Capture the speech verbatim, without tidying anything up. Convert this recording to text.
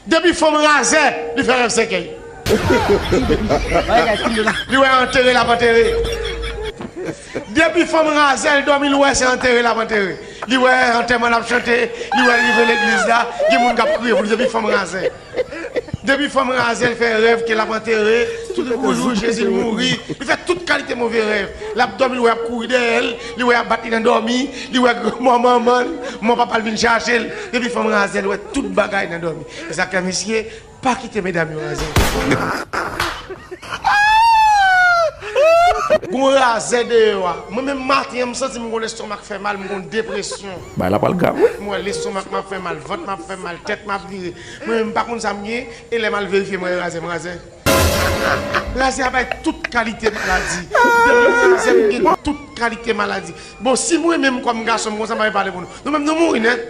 Depi fanm razè, li fè rèv sèkèy. Li wè antere l ap antere. Depi fanm razè, l dòmi, l wè se antere l ap antere. Li wè antèman l ap chante, li wè l rive legliz la, gen moun k ap kriye pou li depi fanm razè. Depi fanm razè, l fè rèv ke l ap antere, tout yon jou Jezi l mouri. Li fè tout kalite move rèv. L ap dòmi, l wè y ap kouri dèyè l, li wè y ap bat li nan dòmi, li wè granmò manman l, manman papa l vin chache l. Depi fanm razè, l wè tout bagay nan dòmi. E sa k fè misye pa kite medam yo razè. Gon razè deyò a. Mwen menm maten an, m santi m gon lestomak fè mal, m gon depresyon. Bagay la pral grav, wi. M wè lestomak m ap fè mal, vant m ap fè mal, tèt m ap vire. Mwen menm m pa konn sa m gen, e lè m al verifye, m wè razè m razè. Razè a bay tout kalite maladi. Depi m razè m gen tout kalite maladi. Bon, si mwen menm kòm gason m konsa, m pa pale pou nou. Nou menm nou mouri nèt.